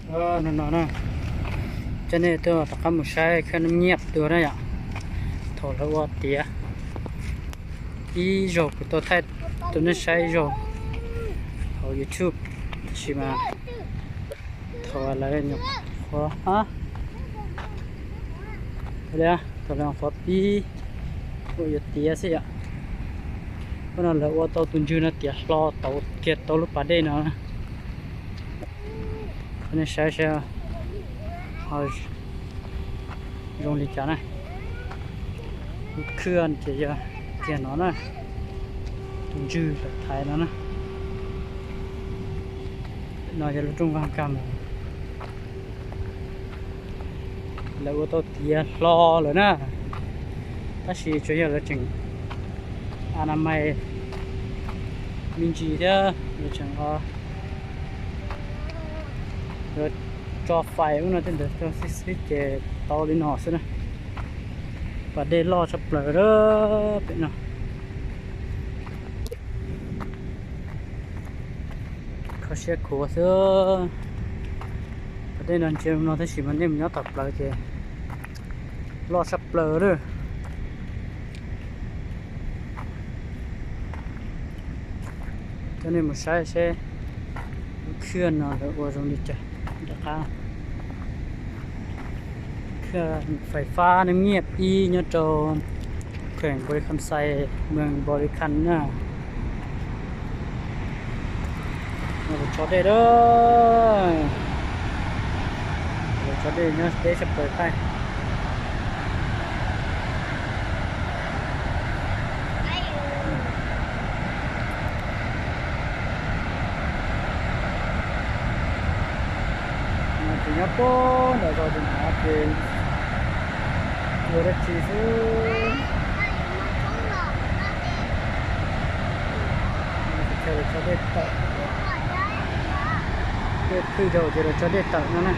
No no na, coj nej tuaj rov qab mus saib khab nyiaj dua na yom. Thaum lawv ua tiav ib zaug kuv tau thaij rau nej saib ib zaug hauv YouTube, tab sis mas thaum lawv nyuam qhuav, thaum lawv nyuam qhuav pib ua yuav tiav xwb yom. Ua no lawv ua tau tus ntswg no tiav hlo tau kiag tau lub pas dej no. Nej saib saib ho zoo li cas na. Lub khw ces yog tiag no na, tus ntswg lawv thaiv no na. No yog lub rooj vag kag mus. Lawv ua tau tiav hlo lawm na, tab sis tsuas yog lawv tseem a na mais me ntsis thiab lawv tseem yuav tso fais ub no tej ntawd xwb xwb ces tau li no xwb na. Pas dej loj tshaj plaws pem no. Kho siab khuav xwb. Pas dej no ntsia no tab sis mas nej mus nyob tom plawv ces loj tshaj plaws lawm. Coj nej mus saib seb lub khw no lawv ua zoo li cas rov qab. Khw fais fab neej nyiaj ib nyob rau kheem Npaus Lis Kham Xais, moos Npaus Lis Kham na. Lawv tso dej lawm. Lawv tso dej nyob deb tshaj plaws thaij. No ces nyob puag nram zos tus hnav ces ua dab tsi xwb. Chaw lawv tso dej tawm, dej phwj dhau ces lawv tso dej tawm no na.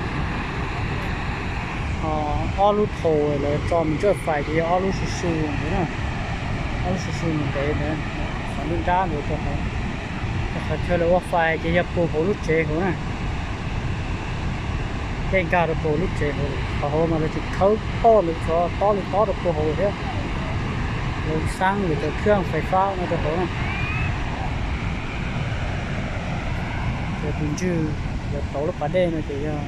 Ob lub thaus lawv tso mus ntsawj fais ces yog ob lub su su ntawd na, ob lub su su mus ntev ntawd, qhov nruab nrab ntawd rau hauv. Qhov chaw lawv ua fais ces yog puag hauv lub tsev hauv na. Dej nkag rau puag lub tsev hauv, qhov hauv mas lawv tseem khawb toj ntawd tso tob li tob rau puag hauv thiab. Lawv xab lawv cov khw fais fab no rau hauv na. Ces tus ntswg lawv tauv lub pas dej no ces yog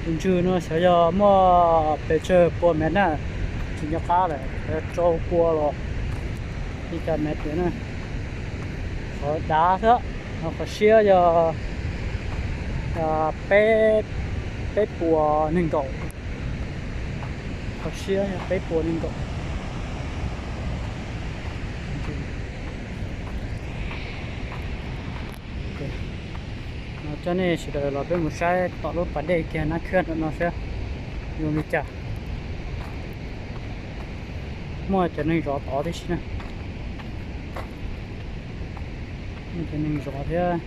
tus ntswg no xyov yog muaj pes tsawg pua mev na, tsis nco qab lawm, rau pua los li cas mev tias na. Qhov dav xwb, qhov siab yog peb, peb puas nees nkaum. Qhov siab yog peb puas nees nkaum. Coj nej sawv daws los peb mus saib tom lub pas dej kiag Nab Khwj no saib zoo li cas. Muaj cov neeg zov tod tib si na. Muaj cov neeg zov thiab.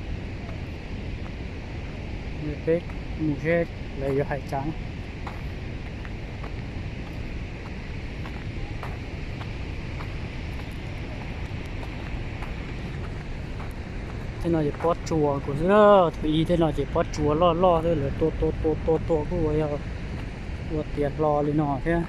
Peb mus seb lawv yuav hais cas na. Tej no ces pob tsuas kuv xwb, thaum ub tej no ces pob tsuas loj loj xwb, lawv tua tua tua tua tua kuj ua, ua tiav hlo li no thiab.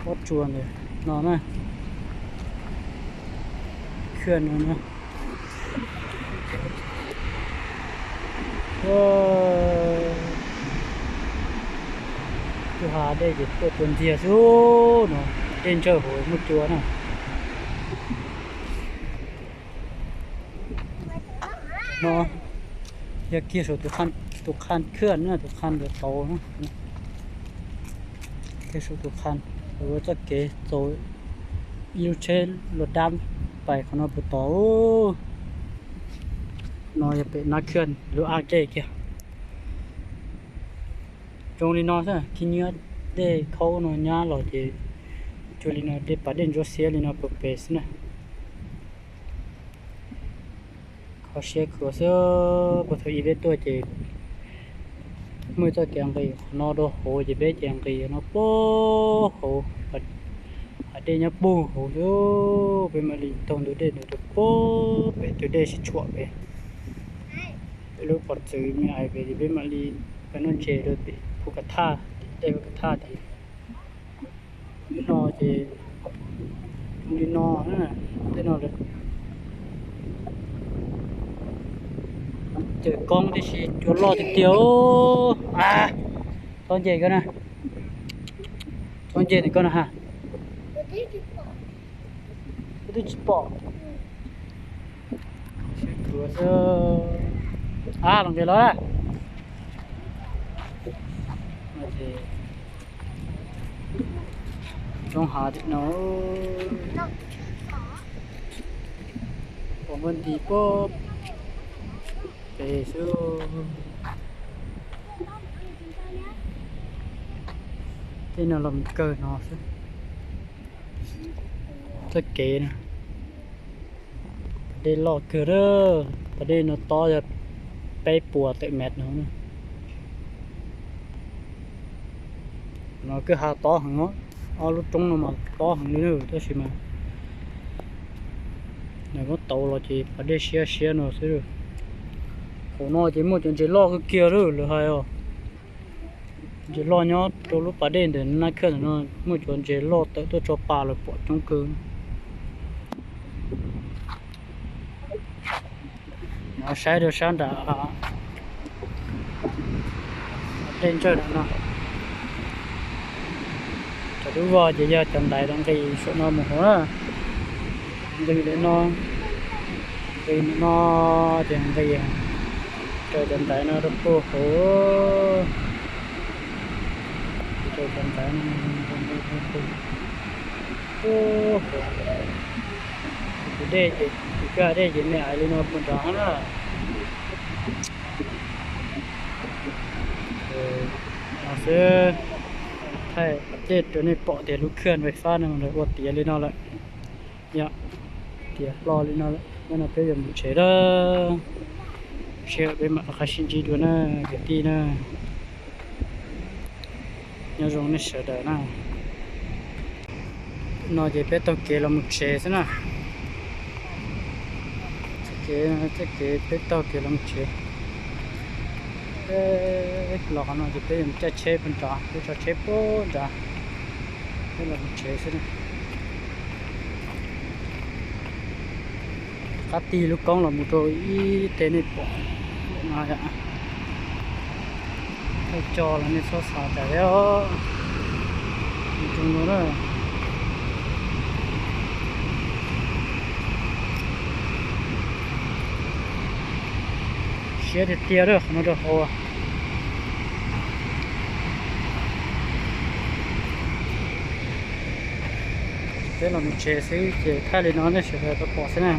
Pob tsuas ntawm no na, khwj no na. Tus hav dej ces tuaj tua ntxiag xwb no, dej ntsawj hauv muaj cua na. No yog kiag saum tus qha khwj na, tus qha ntawd tauv na. Kiag saum tus qha, lawv ua txoj kev txaus ib lub tsheb luaj dab pais qhov no puas tod. No yog pem Nab Khwj lub ab dej kiag. Zoo li no xwb, khib nyiab dej khaub no nyab los ces cuag li no, dej pas dej ntsuab xiab li no puag pem xwb na. Kho siab khuav xwb, puag thaum ub peb tuaj ces Muaj txoj kev nqis qhov no rau hauv ces peb ces nqis no puag hauv, hav dej nyob puag hauv xwb. Peb mam li taug ntug dej ntawd rau puag pem tus dej sib tshuam pem, pem lub pov txwv me ais pem ces peb mam li pem noj ntses rau pem phu kav thaj, dej phu kav thaj ces no ces zoo li no, tej no lawm. Cawm koob tib si cua loj tiag tiag. A, txhob nce koj na, txhob nce ntawm koj na ha. Koj twb tsis pom. Sib tuav xwb. A, los nqis los na. Roob hav tim no, pom muaj nti puag pem xwb. Tej no los mus kawg no xwb. Txoj kev no, pas dej loj kawg a. Pas dej no tob yog peb puas tawm mev no. No kwj ha tob heev, ob lub roob no mas tob heev li na, tab sis mas nws muab tauv los ces pas dej siab siab no xwb. Hauv no ces muaj cov ntses loj kawg kiag lawm lawv hais os. Ntses loj nyob rau lub pas dej ntawm nab khaj ntawm no, muaj cov ntses loj tawm tuaj tso pas lawm pom coob kawg. Saib rau sab nram dej ntsawj nram no, cov lub voj ces yog cov ntaiv los nqis saum no mus hauv na. Nqis li no, nqis no ces nqis raws cov ntaiv no rau puag hauv, raws cov ntaiv no puag hauv. Tus dej ces, tus kwj ha dej ces me ais li no puag nrad na. No xwb, thaij dej rau nej pom tias lub khaj npais fab no lawv ua tiav li no lawm. Yog tiav hlo li no lawm, nyob no peb yuav mus tsev lawm. Sij hawm peb mam rov qab sib ntsib dua na kwv tij na. Nyob zoo nej sawv daws na. No ces peb taug kev los mus tsev xwb na. Txoj kev, txoj kev peb taug kev los mus tsev. Peb los qhov no ces peb yuav mus caij tsheb puag nrad, peb tso tsheb puag nrad, peb los mus tsev xwb na. Qab tig lub koob los mus rau ib teg nej pom no yom. Thawj coj los nej txhob xav cas thiab os. Zoo no na. Siab tiag tiag lawm qhov no rau hauv. Peb los mus tsev xwb ces thaij li no nej sawv daws tau pom xwb na.